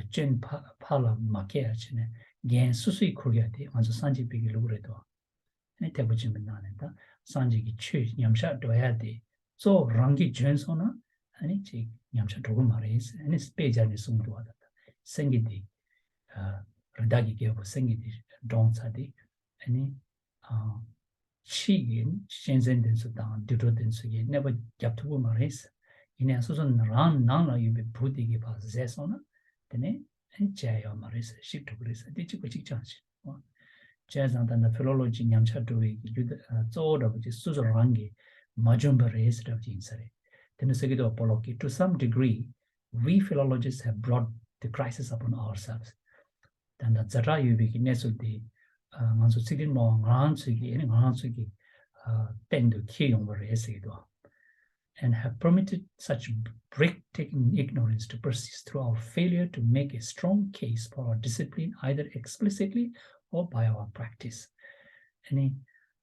སྐྱོན་ཕ་ཕ་ལ་མ་བཀལ་ཡ་བྱས་ནས་རྒན་སོ་སོའི་ཁུར་ཡ་དེ་ང་ཚོ་སངས་རྒྱས་པའི་གི་ལུགས་རེད་དོ། ཨ་ནི་ཐེག་པ་ཆེན་པོའི་ནང་ནས་ད་སངས་རྒྱས་ཀྱི་ཆོས་ཉམས་ཆག་འགྲོ་ཡ་དེ་གཙོ་བོ་རང་གིས་འཇོན་སོང་ན་ཨ་ནི་ཅིག་ཉམས་ཆག་འགྲོ་གི་མ་རེད། ཨ་ནི་དཔེ་སྦྱར་ནས་གསུངས་འདུག་བ། ད་ད་སེང་གེ་འདི་ཨ་རི་དྭགས་ཀྱི་རྒྱལ་པོ་སེང་གེ་འདི་འགྲོངས་ཚར་དུས་ཨ་ནི་ཨ་ཕྱི་གི་གཅན་གཟན་དེ་ཚོ་དང་དུད་འགྲོ་དེ་ཚོ་གིས་གནོད་པ་རྒྱབ་ཐུབ་ཀྱི་མ་རེད། ཡིན་ནའང་སོ་སོ་རང་ནང་ལ་ཡོད་པའི་བུ་དེ་གིས་ཕར་བཟས་སོང་ན་དེ་ནས། བྱས་ཡོད་མ་རེད་ཟེར་ཤིག་འགྲོ་གི་རེད་ཟེར་དེ་གཅིག་པ་གཅིག་རྐྱང་ཞིག་བྱས་ཙང་ད་ལྟ་ཕི་ལོ་ལོ་ཇི་ཉམས་ཆག་འགྲོ་བའི་རྒྱུ་གཙོ་བོ་འདྲ་པོ་ཅིག་སོ་སོ་རང་གིས་མ་འཇོན་པ་རེད་ཟེར་འདྲ་པོ་ཅིག་ཡིན་ས་རེད། དེ་ནི་ཟེར་གི་འདུག་པོ་ལོག་གིས། To some degree, we philologists have brought the crisis upon ourselves. ད་ལྟ་ཛ་དྲག་ཡོད་པའི་གནས་ཚུལ་འདི་ང་ཚོ་ཚིག་དོན་མང་བ་ང་རང་ཚོས་ཀྱིས་ང་རང་ཚོས་ཀྱིས་སྟེང་དུ་འཁྱེར་ཡོང་བ་རེད་ཟེར་གི་འདུག and have permitted such breathtaking ignorance to persist through our failure to make a strong case for our discipline, either explicitly or by our practice. ཨ་ནི་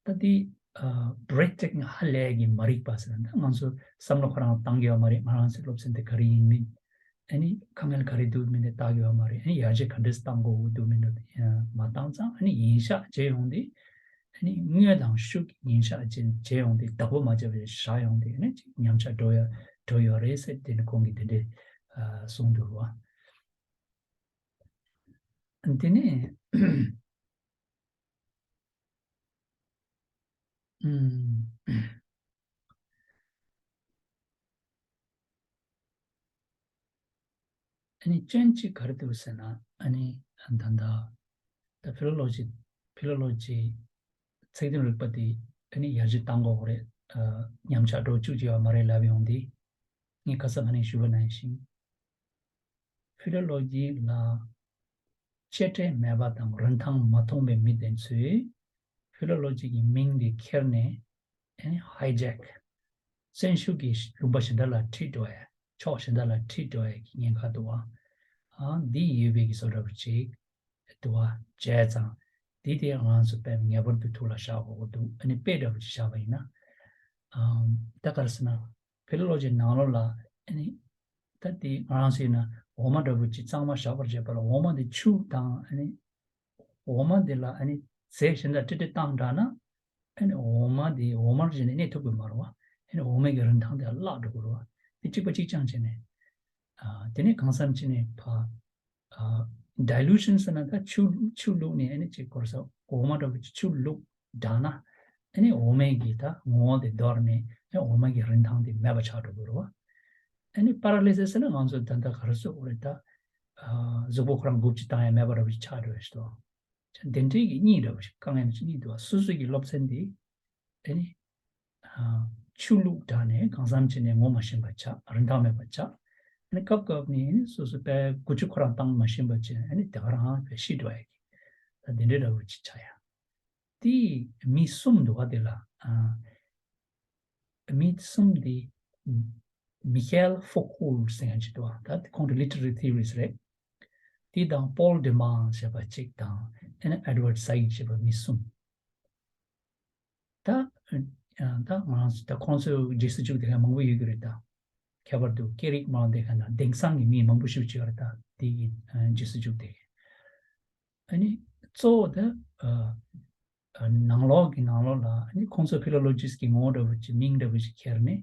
ད་དེ་breathtaking ཧ་ལས་ཀྱི་མ་རིག་པ་ཟེར་ན་ང་ཚོ་བསམ་བློ་ཁོ་རང་བཏང་གི་ཡོད་མ་རེད། ང་རང་ཚོའི་སློབ་ཚན་དེ་ག་རེ་ཡིན་མིན། ཨ་ནི་དཀའ་ངལ་ག་རེ་འདུག་མིན་དེ་བལྟ་གི་ཡོད་མ་རེད། ཨ་ནི་ཡར་རྒྱས་ག་འདྲས་བཏང་དགོས་འདུག་མིན་འདུག་མ་བཏང་ཙང་ཨ་ནི་ཡིན་ཤག་བྱས་ཡོང་དུས། ཨ་ནི་དངོས་དང་ཤུགས་ཀྱིས་ཉིན་ཞག་ཅིག་བྱས་ཡོང་དུས་བདག་པོ་མ་བྱས་པའི་བཞག་ཡོང་དུས་ཨ་ནི་ཅིག་ཉམས་ཆག་འགྲོ་ཡ་འགྲོ་ཡོད་རེད་ཟེར་དེ་ནི་ཁོང་གིས་དེ་འདྲས་གསུངས་འདུག་བ། དེ་ནས་ཨུམ། ཨ་ནི་སྐྱོན་གཅིག་ག་རེ་འདུག་ཟེར་ན་ཨ་ནི་ད་ལྟ་ད་ཕི་ལོ་ལོ་ཇི་ཕི་ལོ་ལོ་ཇི་ཚིག་དོན་རིག་པ་དེ་ཨ་ནི་ཡར་རྒྱས་གཏང་དགོས་རེད། ཉམས་ཆག་འགྲོ་བཅུག་བྱས་པ་མ་རེད་ལབ་ཡོང་དུས་ངས་ཁ་སང་ཁ་ནས་ཞུས་པ་ནང་བཞིན་ཕི་ལོ་ལོ་ཇི་ལ་དཔྱད་འབྲས་མེད་པ་དང་རིན་ཐང་མ་མཐོང་བའི་མི་དེ་ཚོས་ཕི་ལོ་ལོ་ཇི་གི་མིང་དེ་ཁྱེར་ནས་ཨ་ནི་hijack བཙན་ཤུགས་ཀྱིས་ལུང་པ་གཞན་དག་ལ་ཁྲིད་འགྲོ་ཡ། ཕྱོགས་གཞན་དག་ལ་ཁྲིད་འགྲོ་ཡ་གི་ཉེན་ཁ་འདུག་བ། ཨ་འདི་ཡོད་པའི་གི་བཟོ་འདྲ་པོ་ཅིག་འདུག་བ། བྱས་ཙང་འདི་དེ་ང་ཚོ་དཔེ་ངེས་པར་དུ་ཐུགས་ལ་བཞག་དགོས་ཀྱི་འདུག་ཨ་ནི་དཔེ་འདྲ་པོ་ཅིག་བཞག་པ་ཡིན་ན། ཨ་ད་ག་རེ་ཟེར་ན་ཕི་ལོ་ལོ་ཇི་ནང་ལོགས་ལ་ཨ་ནི་ད་དེ་ང་རང་ཚོ་ཡིན་ན་འོ་མ་འདྲ་པོ་ཅིག་གཙང་མ་བཞག་པར་བྱེད་པ་ལ་འོ་མ་དེ་ཆུ་དང་ཨ་ནི། འོ་མ་འདི་ལ་ཨ་ནི་རྫས་གཞན་དག་ཏྲི་ཏྲི་བཏང་དྲགས་ན་ཨ་ནི་འོ་མ་འདི་འོ་མར་བྱས་ནས་གནས་ཐུབ་ཀྱི་མ་རེད་བ། ཨ་ནི་འོ་མའི་གི་རིན་ཐང་དེ་བརླག་འགྲོ་གི་རེད་བ། དེ་གཅིག་པ་གཅིག་རྐྱང་བྱས་ནས་ཨ་དེ་ནས་གང་འཚམ་བྱས་ནས་ཕ་ཨ་dilution ཟེར་ན་ད་ཆུ་ཆུ་བླུགས་ནས་ཨ་ནི་ཅིག་གོ་རེ་ཟ་འོ་མ་འདྲ་པོ་ཅིག་ཆུ་བླུགས་དྲགས་ན་ཨ་ནི་འོ་མའི་གི་ད་ངོ་བོ་དེ་འདོར་ནས་ཨ་ནི་འོ་མའི་གི་རིན་ཐང་དེ་མེད་པ་ཆགས་འགྲོ་གི་རེད་བ། ཨ་ནི་paralysis ཟེར་ན་ང་ཚོ་ད་ལྟ་ག་རེ་ཟེར་དགོས་རེད་ད། ཨ་གཟུགས་པོ་ཁོ་རང་འགུལ་བྱེད་བཏང་ཡ་མེད་པ་འདྲ་པོ་ཞིག་ཆགས་འགྲོ་ཡ་ཞིག་འདུག་དེ་འདྲའི་གི་གཉིས་འདྲ་པོ་ཞིག་དཀའ་ངལ་གཉིས་འདུག་སོ་སོ་གི་སློབ་ཚན་འདི་ཨ་ནི་ཨ་ཆུ་བླུགས་དྲགས་ནས་གང་འཚམ་བྱས་ནས་ངོ་མ་ཤེས་པ་ཆགས། རིན་ཐང་མེད་པ་ཆགས། ཨ་ནི་སྐབས་སྐབས་ནས་སོ་སོ་དཔེ་འགུལ་སྐྱོད་ཁོ་རང་བཏང་མ་ཤེས་པ་བྱས་ཨ་ནི་དེ་ག་རང་དཔེ་ཤི་འགྲོ་ཡ་གི་ད་དེ་འདྲའི་འདྲ་པོ་ཞིག་ཆགས་ཡ། དེ་མི་གསུམ་འདུག་བ། དེ་ལ་ཨ་མི་གསུམ་དེ་Michel Foucault ཟེར་མཁན་ཅིག་འདུག་བ། ད་ཁོང་གི་literary theorist རེད། དེ་དང་Paul de Man ཞེས་པ་གཅིག་དང་ཨ་ནི་Edward Said ཞེས་པ་མི་གསུམ། ད་ད་ང་རང་ཚོ་ད་ཁོང་ཚོའི་རྗེས་སུ་འཇུག་དེ་ག་མང་པོ་ཡོད་ཀྱི་རེད། ད་ཁྱད་པར་དུ་སྐད་རིགས་མང་དེ་ག་ན་དེང་སང་གི་མི་མང་པོ་ཞིག་ཅིག་ཡོད་རེད། ད་དེ་གི་རྗེས་སུ་འཇུག་དེ་གི་ཨ་ནི་ གཙོ་བོ་དེ་ཨ་ཨ་ནང་ལོགས་ཀྱི་ནང་ལོགས་ལ་ཨ་ནི་ཁོང་ཚོ་ཕི་ལོ་ལོ་ཇིས་ཀྱི་ངོ་བོ་འདྲ་བོ་ཅིག་མིང་འདྲ་བོ་ཅིག་ཁྱེར་ནས།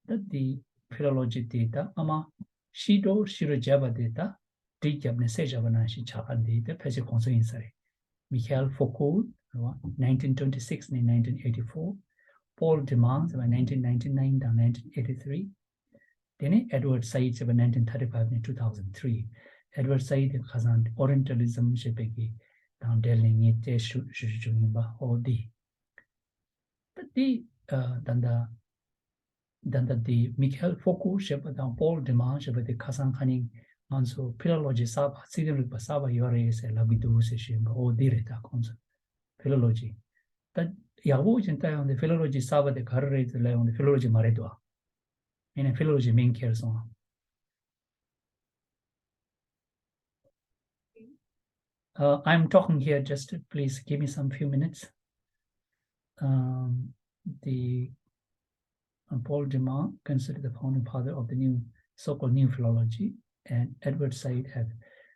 ད་འདི་ཕི་ལོ་ལོ་ཇི་དེ་ད་སྔ་མ་ཤི་ཌོ་ཤི་རོ་བརྒྱབ་པ་དེ་ད་བྲིས་བརྒྱབ་ནས་གསལ་བཞག་པ་ནང་བཞིན་ཆགས་པ་འདི་ད་ཕལ་ཆེར་ཁོང་ཚོ་ཡིན་ས་རེད། Mikhail Foucault, nineteen twenty-six ནས་nineteen eighty-four, Paul Deman ཟེར་བ་nineteen ninety-nine དང་nineteen eighty-three, དེ་ནས་Edward Said ཟེར་བ་nineteen thirty-five ནས་two thousand three. Edward Said དེ་ཁ་སང་Orientalism ཞེས་པའི་གི་དང་འབྲེལ་ནས་ངས་དེ་ཞུ་ཞུ་ཞུ་རྒྱུ་ཡིན་པ། ཨོ་འདི། ད་འདི་ཨ་ད་ལྟ་ད་ལྟ་འདི་Mikhail Foucault ཞེས་པ་དང་Paul Deman ཞེས་པ་དེ་ཁ་སང་ཁ་ཉིན་ང་ཚོ་ཕི་ལོ་ལོ་ཇི་གསར་པ་ཚིག་དོན་རིག་པ་གསར་པ་ཡོད་རེད་ཟེར་ལབ་ཀྱི་འདུག་ཟེར་ཞུས་པ། ཨོ་འདི་རེད། ད་ཁོང་ཚོ་ཕི་ལོ་ལོ་ཇི་ད་ཡག་པོ་ཅིག་ལྟ་ཡོང་དུས་ཕི་ལོ་ལོ་ཇི་གསར་པ་དེ་ག་རེ་རེད་ཟེར་ལབ་ཡོང་དུས་ཕི་ལོ་ལོ་ཇི་མ་རེད་འདུག་ཨ། ཡིན་ནའི་ཕི་ལོ་ལོ་ཇི་མིང་ཁྱེར་སོང་། Uh, I'm talking here, just please give me some few minutes. Um, the uh, Paul Deman, considered the founding father of the new so-called new philology, and Edward Said have.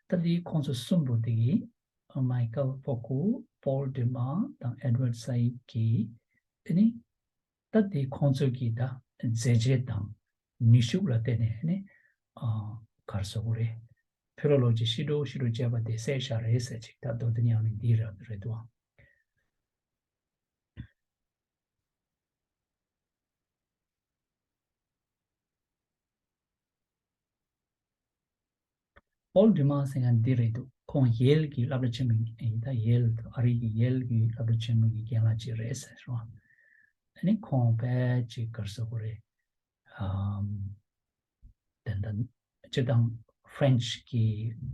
ད་འདི་ཁོང་ཚོ་གསུམ་པོ་དེ་གིས་Michael Foucault, Paul Deman དང་Edward Said གིས་ཨ་ནི་ད་དེ་ཁོང་ཚོས་ཀྱི་ད་མཛད་རྗེས་དང་ནུས་ཤུགས་ལ་བརྟེན་ནས་ནི་ཨ་ག་རེ་ཟེར་དགོས་རེད། ཕི་ལོ་ལོ་ཇི་ཤི་ཌོ་ཤི་ཌོ་བྱས་པ་དེ་གསལ་བཞག་རེད་ཟེར་ཅིག་ད་རྡོ་རྗེ་ཉམས་ལེན་འདི་ར་རེད་དོ། Paul Deman ཟེར་མཁན་འདི་རེད་འདུག་ཁོང་ཡེལ་གྱི་སློབ་གྲྭ་ཆེན་མོའི་ཡིན། ད་ཡེལ་ཨ་རི་གི་ཡེལ་གྱི་སློབ་གྲྭ་ཆེན་མོ་གི་རྒན་ལགས་ཅིག་རེད་ཟེར་རོ། ཨ་ནི་ཁོང་དཔེ་ཅིག་ག་རེ་ཟེར་དགོས་རེད། ཨམ། ད་ལྟ་སྤྱིར་བཏང་French གི་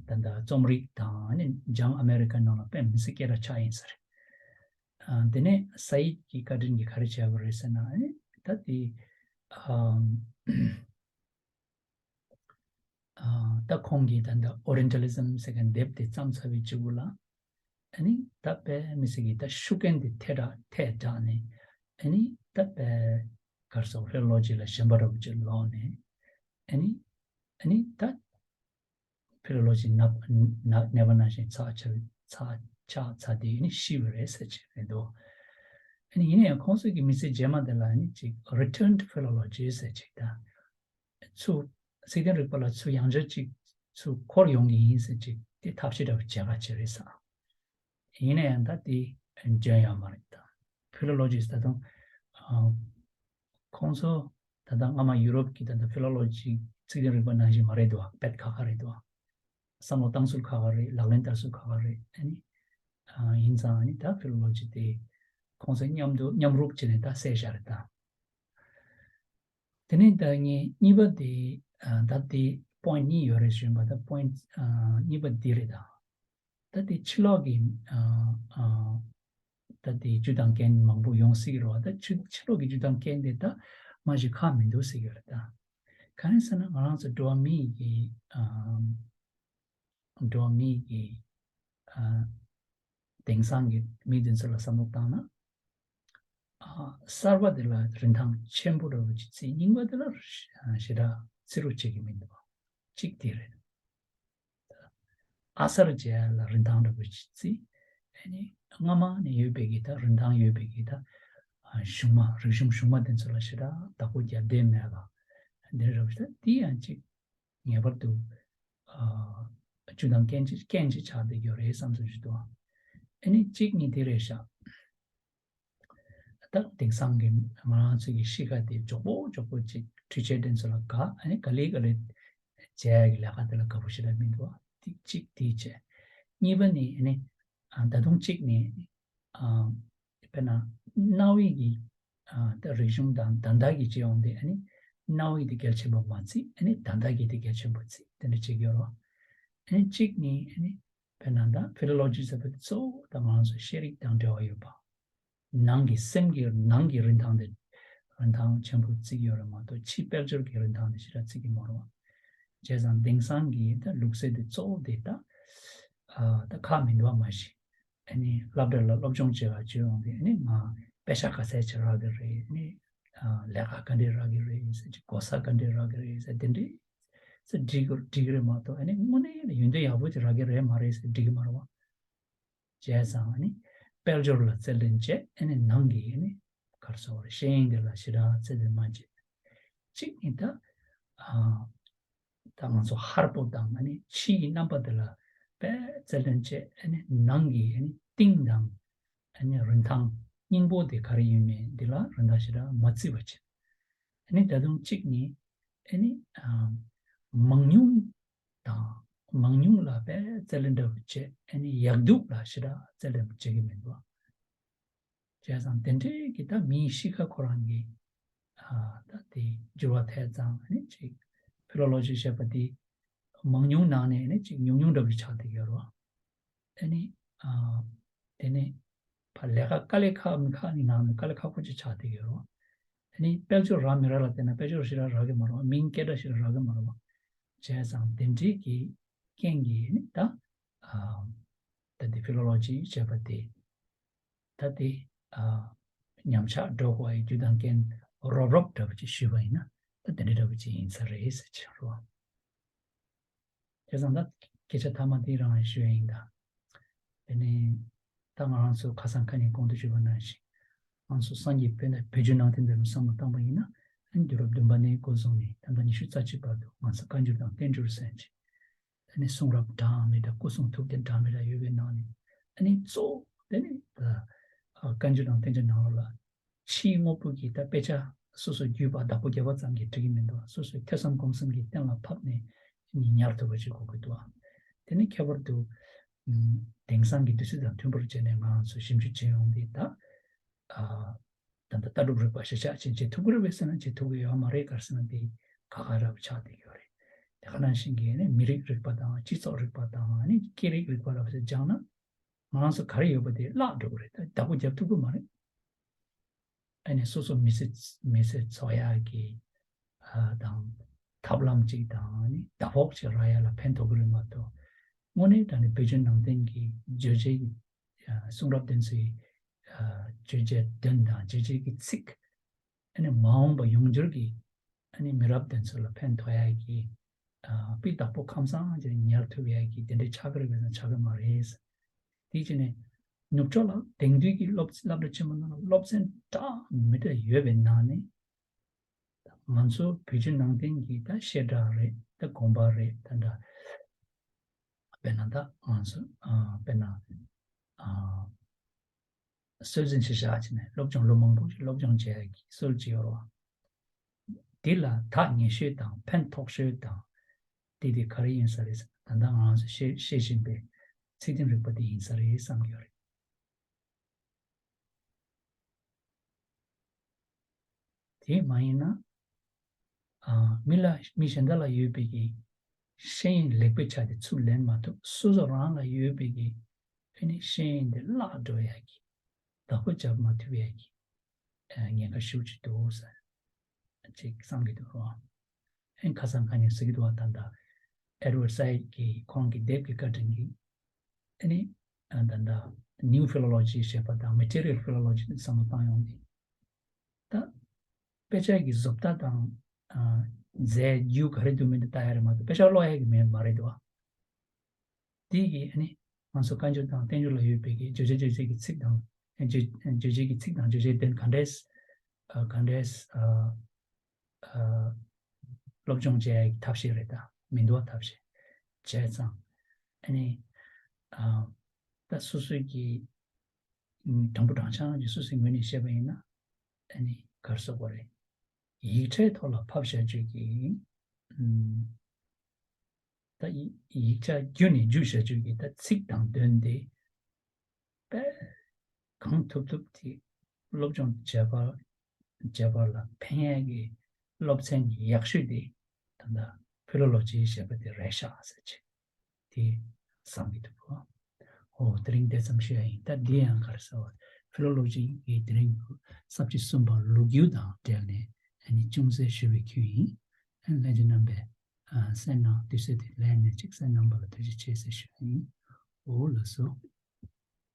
ད་ལྟ་རྩོམ་རིག་དང་ཨ་ནི་ལྗང་ཨ་མེ་རི་ཀ་ནང་ལ་དཔེ་མི་སྲིད་སྐད་གྲགས་ཆགས་ཡིན་ས་རེད། ཨ། དེ་ནས་Said གི་བཀའ་དྲིན་གྱིས་ག་རེ་བྱས་པ་རེད་ཟེར་ན། ཨ་ནི་ད་དེ་ཨམ། ཨ། ད་ཁོང་གིས་ད་ལྟ་Orientalism ཟེར་མཁན་དེབ་དེ་བརྩམས་ཚར་བའི་གཅིག་པུ་ལ། ཨ་ནི་ད་དཔེ་མི་སྲིད་ཀྱི་ད་ཤུགས་རྐྱེན་དེ་ཐལ་དྲགས་ཐལ་དྲགས་ནས། ཨ་ནི་ད་དཔེ་ག་རེ་ཟེར། ཕི་ལོ་ལོ་ཇི་ལ་ཞེན་པ་འདྲ་པོ་ཅིག་ལོག་ནས། ཨ་ནི་ཨ་ནི་ད་ཕི་ལོ་ལོ་ཇི་ནག་ནག་ནད་པ་ནང་བཞིན་ཚགས་ཆགས་ཚགས་ཆགས་ཚར་དེ་ཨ་ནི་ཤི་བ་རེད་ཟེར་ཅིག་རེད་འདུག་ཨ་ནི་ཡིན་ན་ཡང་ཁོང་ཚོས་ཀྱི་མི་ཚེ་རྗེས་མ་དེ་ལ་ཨ་ནི་ཅིག་Return to Philology ཟེར་ཅིག་ད། ཚུར་ཚིག་དོན་རིག་པ་ལ་ཚུར་ཡང་བསྐྱར་ཅིག་ཚུར་འཁོར་ཡོང་གི་ཡིན་ཟེར་ཅིག་དེ་ཐབས་ཤེས་འདྲ་བོ་བྱས་པ་ཅིག་རེད་ས། ཡིན་ན་ཡང་ད་དེ་འཇོན་ཡོད་མ་རེད་ད། ཕི་ལོ་ལོ་ཇིས་ད་དུང་ཨ། ཁོང་ཚོ་ད་ལྟ་སྔ་མ་ཡུ་རོབ་ཀྱི་ད་ལྟ་ཕི་ལོ་ལོ་ཇི་ཚིག་དོན་རིག་པ་ནང་བཞིན་མ་རེད་འདུག་ཨ། དཔེ་ཁག་ཁག་རེད་འདུག་ཨ། བསམ་བློ་བཏང་ཚུལ་ཁག་ཁག་རེད། ལག་ལེན་བསྟར་ཚུལ་ཁག་ཁག་རེད། ཨ་ནི་ཨ། ཡིན་ཙང་ཨ་ནི་ད་ཕི་ལོ་ལོ་ཇི་དེ་ཁོང་ཚོ་མཉམ་དུ་མཉམ་རུབ་བྱས་ནས་ད་གསལ་བཞག་རེད་ད། དེ་ནས་ད་ངས་གཉིས་པ་དེ་ཨ། ད་དེ་point གཉིས་ཡོད་རེད་ཞུས་པ། ད་point ཨ། གཉིས་པ་འདི་རེད་ད། ད་དེ་ཕྱི་ལོགས་ཀྱི་ཨ། ཨ། ད་དེ་བཅུད་དང་རྐྱེན་མང་པོ་ཡོང་སྲིད་ཀྱི་རེད་བ། ད་ཕྱི་ཕྱི་ལོགས་ཀྱི་བཅུད་དང་རྐྱེན་དེ་ད་མ་གཞི་ཁག་མི་འདུག་ཟེར་གྱི་རེད་ད། གང་ཡིན་ཟེར་ན་ང་རང་ཚོ་འགྲོ་བ་མི་ཡི་གི་ཨ། འགྲོ་བ་མི་གི་ཨ། དེང་སང་གི་མི་དེ་ཚོ་ལ་བསམ་བློ་བཏང་ན། ཨ། གསར་པ་དེ་ལ་རིན་ཐང་ཆེན་པོ་འདྲ་བོ་ཅིག་བརྩི། རྙིང་པ་དེ་ལ་ཞེ་དྲག་བརྩི་རོགས་བྱེད་ཀྱི་མི་འདུག་གཅིག་དེ་རེད། ཨ་གསར་བྱས་ལ་རིན་ཐང་འདྲ་བོ་ཅིག་བརྩི། ཨ་ནི་སྔ་མ་ནས་ཡོད་པའི་གི་ད་རིན་ཐང་ཡོད་པའི་གི་ད་ཨ། གཞུང་མ་རིག་གཞུང་གཞུང་མ་དེ་ཚོ་ལ་ཞེ་དྲག་བདག་པོ་རྒྱབ་བསྡད་མེད་པ། འདི་འདྲ་བོ་ཞིག་ད་དེ་ཡང་ཅིག་ངེས་པར་དུ་ཨ། བཅུད་དང་རྐྱེན་གྱི་རྐྱེན་གྱི་ཆགས་བསྡད་ཡོད་རེད་བསམ་བསམ་ཞིག་འདུག་ཨ་ནི་གཅིག་གཉིས་དེ་རེད་ཤག་ད་དེང་སང་གི་ང་རང་ཚོའི་གི་གཤིས་ཀ་དེ་མགྱོགས་པོ་མགྱོགས་པོ་ཅིག་འཕྲུལ་ཆས་དེ་ཚོ་ལ་དགའ། ཨ་ནི་ག་ལེ་ག་ལེ་བྱས་ཀྱི་ལས་ཀ་དེ་ལ་དགའ་པོ་ཞེ་དྲག་མི་འདུག་དེ་གཅིག་དེ་བྱས། གཉིས་པ་ནི་ཨ་ནི་ཨ། ད་དུང་གཅིག་ནི་ཨ། དཔེར་ན་གནའ་བོའི་གི་ཨ། ད་རིག་གཞུང་དང་ད་ལྟ་གི་བྱེད་ཡོང་དེ་ཨ་ནི་གནའ་བོའི་དེ་གལ་ཆེན་པོ་མ་བརྩི། ཨ་ནི་ད་ལྟ་གི་དེ་གལ་ཆེན་པོ་བརྩི། དེ་འདྲ་བྱེད་ཀྱི་ཡོད་རེད། ཨ་ནི་གཅིག་ནི་ཨ་ནི་དཔེར་ན་ད་ཕི་ལོ་ལོ་ཇི་ཟེར་བ་དེ་གཙོ་བོ་ད་ང་ཚོ་ཤེས་རིག་དང་འབྲེལ་བ་ཡོད་པ། ནང་གི་སེམས་ཀྱི་ནང་གི་རིན་ཐང་དེ་རིན་ཐང་ཆེན་པོ་བརྩི་གི་ཡོད་རེད་མ་གཏོགས་ཕྱི་དཔལ་འབྱོར་གྱི་རིན་ཐང་དེ་ཞེ་དྲག་བརྩི་གི་མ་རེད་བ། བྱས་ཙང་དེང་སང་གི་ད་ལུགས་སྲོལ་དེ་གཙོ་བོ་དེ་ད་ཨ། ད་ཁག་མི་འདུག་བ། མ་གཞི་ཨ་ནི་སློབ་གྲྭ་ལ་སློབ་སྦྱོང་བྱེད་པར་བྱོན་ཡོང་དུས་ཨ་ནི་ང་དཔེ་ཆ་ག་ཚད་ཅིག་རག་གི་རེད། ཨ་ནི་ཨ། ལས་ཀ་ག་འདྲས་རག་གི་རེད་ཟེར་གྱི། གོ་ས་ག་འདྲས་རག་གི་རེད་ཟེར་དེ་འདྲས་ཟེར་འདྲི་གི་འདྲི་གི་རེད་མ་གཏོགས་ཨ་ནི་དངོས་གནས་ཡོན་ཏན་ཡག་པོ་ཅིག་རག་གི་རེད་མ་རེད་ཟེར་འདྲི་གི་མ་རེད་བ། བྱས་ཙང་ཨ་ནི་དཔལ་འབྱོར་ལ་རྩལ་འདོན་བྱས། ཨ་ནི་ནང་གི་ཨ་ནི་ག་རེ་ཟེར་དགོས་རེད། ཤེས་ཡོན་དེ་ལ་ཞེ་དྲག་རྩལ་འདོན་མ་བྱས། གཅིག་ནི་ད་ཨ། ད་ང་ཚོ་ཧར་པོ་དང་ཨ་ནི་ཕྱིའི་རྣམ་པ་དེ་ལ་དཔེ་རྩལ་འདོན་བྱས། ཨ་ནི་ནང་གི་ཨ་ནི་གཏིང་དང་ཨ་ནི་རིན་ཐང་སྙིང་པོ་དེ་ག་རེ་ཡིན་མིན་འདི་ལ་རིན་ཐང་ཞེ་དྲག་མ་བརྩི་བ་བྱས། ཨ་ནི་ད་དུང་གཅིག་ནི་ཨ་ནི་ཨ། མང་ཉུང་དང་མང་ཉུང་ལ་དཔེ་རྩལ་འདོན་འདྲ་པོ་བྱས། ཨ་ནི་ཡག་སྡུག་ལ་ཞེ་དྲག་རྩལ་འདོན་བྱེད་ཀྱི་མི་འདུག་བྱས་ཙང་དེ་འདྲའི་གི་ད་མིའི་གཤིས་ཀ་ཁོ་རང་གི་ཨ། ད་དེ་འགྱུར་བ་ཐེབས་ཙང་། ཨ་ནི་ཅིག་ཕི་ལོ་ལོ་ཇི་ཞེས་པ་དེ་མང་ཉུང་ནང་ནས་ཨ་ནི་ཅིག་ཉུང་ཉུང་འདྲ་པོ་ཆགས་བསྡད་ཡོད་རེད་བ། ཨ་ནི་ཨ། དེ་ནས་ཕར་ལས་ཀ་དཀའ་ལས་ཁག་མི་ཁག་ནི་ནང་ནས་དཀའ་ལས་ཁག་པོ་ཅིག་ཆགས་བསྡད་ཡོད་རེད་བ། ཨ་ནི་དཔལ་འབྱོར་རག་མི་རག་ལ་བལྟས་ན་དཔལ་འབྱོར་ཞེ་དྲག་རག་གི་མ་རེད་བ། མིང་སྐད་གྲགས་ཞེ་དྲག་རག་གི་མ་རེད་བ། བྱས་ཙང་དེ་འདྲའི་གི་རྐྱེན་གྱིས་ཨ་ནི་ད་ཨ། ད་འདི་ཕི་ལོ་ལོ་ཇི་ཞེས་པ་དེ། ད་དེ་ཨ། ཉམས་ཆག་འགྲོ་དགོས་པའི་རྒྱུ་དང་རྐྱེན་རོབ་རོབ་འདྲ་པོ་ཅིག་ཞུས་པ་ཡིན་ན། ད་དེ་འདྲ་འདྲ་པོ་ཅིག་ཡིན་ས་རེད་ཟེར་གྱི་རེད། བྱས་ཙང་ད་སྐད་ཆ་མཐའ་མ་དེ་རང་ཞུ་ཡ་ཡིན་ད། དེ་ནས་ད་ང་རང་ཚོ་ཁ་སང་ཁ་ཉིན་གོང་དུ་ཞུས་པ་ནང་བཞིན། ང་ཚོ་སངས་རྒྱས་བོད་ནས་བོད་བརྒྱུད་ནང་བསྟན་དུ་བསམ་བློ་བཏང་པ་ཡིན་ན། ཨ་ནི་དུས་རབས་བདུན་པ་ནས་འགོ་བཟུང་ནས་ད་ལྟ་ཉི་ཤུ་རྩ་གཅིག་བར་དུ་ང་ཚོ་བཀའ་འགྱུར་དང་བསྟན་འགྱུར་ཟེར་གྱི། ཨ་ནི་གསུང་རབ་གྲངས་མེད་དྲགས། སྐུ་གསུང་ཐུགས་རྟེན་གྲངས་མེད་དྲགས་ཡོད་པའི་ནང་ནས། ཨ་ནི་གཙོ་བོ་དེ་ནི་ད་བཀའ་འགྱུར་དང་བསྟན་འགྱུར་ནང་ལོགས་ལ་ཕྱིའི་དངོས་པོ་གི་ད་དཔེ་ཆ་སོ་སོ་བརྒྱུད་པ་བདག་པོ་རྒྱབ་པ་ཙམ་གྱིས་འགྲིག་གི་མི་འདུག་སོ་སོའི་ཐོས་བསམ་སྒོམ་གསུམ་གྱིས་གཏན་ལ་ཕབ་ནས་ཉར་ཐུབ་པ་ཞིག་དགོས་ཀྱི་འདུག་དེ་ནི་ཁྱད་པར་དུ་དེང་སང་གི་དུས་ཚོད་དང་མཐུན་པར་བྱས་ནས་ང་རང་ཚོ་ཞིབ་འཇུག་བྱེད་ཡོང་དུས། ད་ད་ལྟ་ལྟ་གྲུབ་རིག་པ་གཞིར་བཞག་ཅིག་བྱེད་ཐུབ་ཀྱི་རེད་པས་ཟེར་ན་བྱེད་ཐུབ་ཀྱི་ཡོད་མ་རེད། ག་རེ་ཟེར་ན་དེ་དཀའ་ཁག་རབ་ཆགས་བསྡད་ཡོད་རེད། དེ་ག་ནང་བཞིན་གྱི་ནི་མི་རིགས་རིག་པ་དང་། སྤྱི་ཚོགས་རིག་པ་དང་། ཨ་ནི་སྐད་རིགས་རིག་པ་རབ་ཟེར་སྦྱངས་ན། ང་རང་ཚོ་ག་རེ་ཡོད་པ་དེ་བརླག་འགྲོ་གི་རེད། ད་བདག་པོ་རྒྱབ་ཐུབ་ཀྱི་མ་རེད། ཨ་ནི་སོ་སོ་མི་ཚེ་མི་ཚེ་འཚོ་ཡག་གི་ཨ་དང་ཐབས་ལམ་ཅིག་དང་། ཨ་ནི་ཟླ་ཕོགས་ཅིག་རག་ཡག་ལ་ཕན་ཐོགས་ཀྱི་རེད་མ་གཏོགས། དངོས་གནས་དྲང་གནས་བོད་བརྒྱུད་ནང་བསྟན་གྱི་བརྗོད་བྱའི་གསུང་རབ་དེ་ཚོའི་བརྗོད་བྱའི་དོན་དང་བརྗོད་བྱའི་གི་ཚིག་ཨ་ནི་མ་འོངས་པ་ཡོང་འབྱོར་གྱི་ཨ་ནི་མི་རབས་དེ་ཚོ་ལ་ཕན་ཐོགས་ཡག་གི་ཨ་དཔེ་བདག་པོ་ཁམས་བཟང་ཅིག་ཉར་ཐུབ་ཡག་གི་དེ་འདྲའི་ཆགས་ཀྱི་རེད་པས་ན་ཆགས་ཀྱི་མ་རེད། དེ་བྱས་ནས་ནུབ་ཕྱོགས་ལ་དེང་དུས་ཀྱི་སློབ་སློབ་གྲྭ་ཆེན་མོ་ནང་ལ་སློབ་ཚན་གྲངས་མེད་དྲགས་ཡོད་པའི་ནང་ནས། ང་ཚོ་བོད་བརྒྱུད་ནང་བསྟན་གྱི་ད་བཤད་གྲྭ་རེད། ད་དགོན་པ་རེད། ད་འདྲ་དཔེར་ན་ད་ང་ཚོ་ཨ་དཔེར་ན་ཨ་སྲོལ་འཛིན་གཞིར་བཞག་བྱས་ནས་སློབ་སྦྱོང་ལོ་མང་པོ་ཞིག་སློབ་སྦྱོང་བྱས་ཀྱི་སྲོལ་ཅིག་ཡོད་རེད་བ། འདི་ལ་ཐག་ཉེ་ཤོས་དང་ཕན་ཐོགས་ཤོས་དང་དེ་དེ་ག་རེ་ཡིན་ས་རེད་ཟེར་ན། ད་ལྟ་ང་ཚོ་བཤད་བཤད་བཞིན་པའི་ཚིག་དོན་རིག་པ་དེ་ཡིན་ས་རེད་བསམ་གྱི་ཡོད་རེད། དེ་མ་ཡིན་ན། ཨ་མི་ལ་མི་གཞན་དག་ལ་ཡོད་པའི་གི་ཤེས་ཡོན་ལེགས་པའི་ཆ་དེ་ཚུར་ལེན་མ་ཐུབ། སོ་སོ་རང་ལ་ཡོད་པའི་གི་ཨ་ནི་ཤེས་ཡོན་དེ་བརླག་འགྲོ་ཡག་གི་བདག་པོ་རྒྱབ་མ་ཐུབ་ཡག་གི་ཨ་ཉེན་ཁ་ཤུགས་ཆེ་འདུག་ཟེར་ཅིག་བསམ་གྱི་འདུག་རོ། ཨ་ནི་ཁ་སང་ཁ་ཉིན་ཟེར་གྱི་འདུག་བ། ད་ལྟ་ཨེ་ཌི་ཝར་ཌི་སའེཌ་གི་ཁོང་གི་དེབ་ཀྱི་བཀའ་དྲིན་གྱིས་ཨ་ནི་ཨ་ད་ལྟ་ནིའུ་ཕི་ལོ་ལོ་ཇི་ཞེས་པ་དང་མེ་ཊི་རི་ཡལ་ཕི་ལོ་ལོ་ཇི་བསམ་བློ་བཏང་ཡོང་དུས། ད་དཔེ་ཆ་གི་བཟོ་ལྟ་དང་ཨ་རྫས་རྒྱུ་ག་རེ་འདུག་མི་འདུག་ལྟ་ཡ་རེད་མ་གཏོགས་དཔེ་ཆ་ཀློག་ཡ་གི་མེད་མ་རེད་འདུག་བ། དེ་གི་ཨ་ནི་ང་ཚོ་བཀའ་འགྱུར་དང་བསྟན་འགྱུར་ལ་ཡོད་པའི་གི་བརྗོད་བྱ་རྗོད་བྱེད་ཀྱི་ཚིག་དང་། བརྗོད་བརྗོད་བྱེད་ཀྱི་ཚིག་དང་བརྗོད་བྱའི་དོན་ག་འདྲས་ཨ་ག་འདྲས་ཨ་ཨ་སློབ་སྦྱོང་བྱེད་ཡ་གི་ཐབས་ཤེས་རེད། ད་མི་འདུག་བ། ཐབས་ཤེས་བྱས་ཙང་ཨ་ནི་ཨ་ད་སོ་སོའི་གི་དྲང་པོ་དྲང་ཆ་ཅིག་སོ་སོའི་ངོས་ནས་བཤད་པ་ཡིན་ན། ཨ་ནི་ག་རེ་ཟེར་དགོས་རེད། ཡིག་ཕྲའི་ཐོག་ལ་ཕབ་བཞག་རྒྱུ་གི་ཨུམ། ད་ཡིག་ཡིག་ཆ་བརྒྱུད་ནས་བརྒྱུད་བཞག་རྒྱུ་གི་ད་ཚིག་དང་དོན་དེ་དཔེ་གང་ཐུབ་ཐུབ་དེ་སློབ་སྦྱོང་བྱས་པ་བྱས་པ་ལ་ཕན་ཡག་གི་སློབ་ཚན་ཡག་ཤོས་དེ་ད་ལྟ་ཕི་ལོ་ལོ་ཇི་ཞེས་པ་དེ་རེད་ཤག་ཟེར་ཅིག་དེ་བསམ་གྱི་འདུག་གོ། ཨོ་དེ་རིང་དེ་ཙམ་ཞུ་ཡ་ཡིན། ད་འདི་ཡང་ག་རེ་ཟེར་བ། ཕི་ལོ་ལོ་ཇི་གི་དེ་རིང་གི་ས་བཅད་གསུམ་པ་ལོ་རྒྱུས་དང་འབྲེལ་ནས་ཨ་ནི་ཅུང་ཟད་ཞུ་བའི་ཁུལ་ཡིན། ཨ་ནི་ལྷན་རྒྱས་རྣམ་པས་ཨ་གསན་གནང་། དུས་ཚོད་དེ་ལེན་ནས་ཅིག་གསན་གནང་བ་ལ་ཐུགས་རྗེ་ཆེ་ཟེར་ཞུ་ཡ་ཡིན། ཨོ་ལགས་སོ།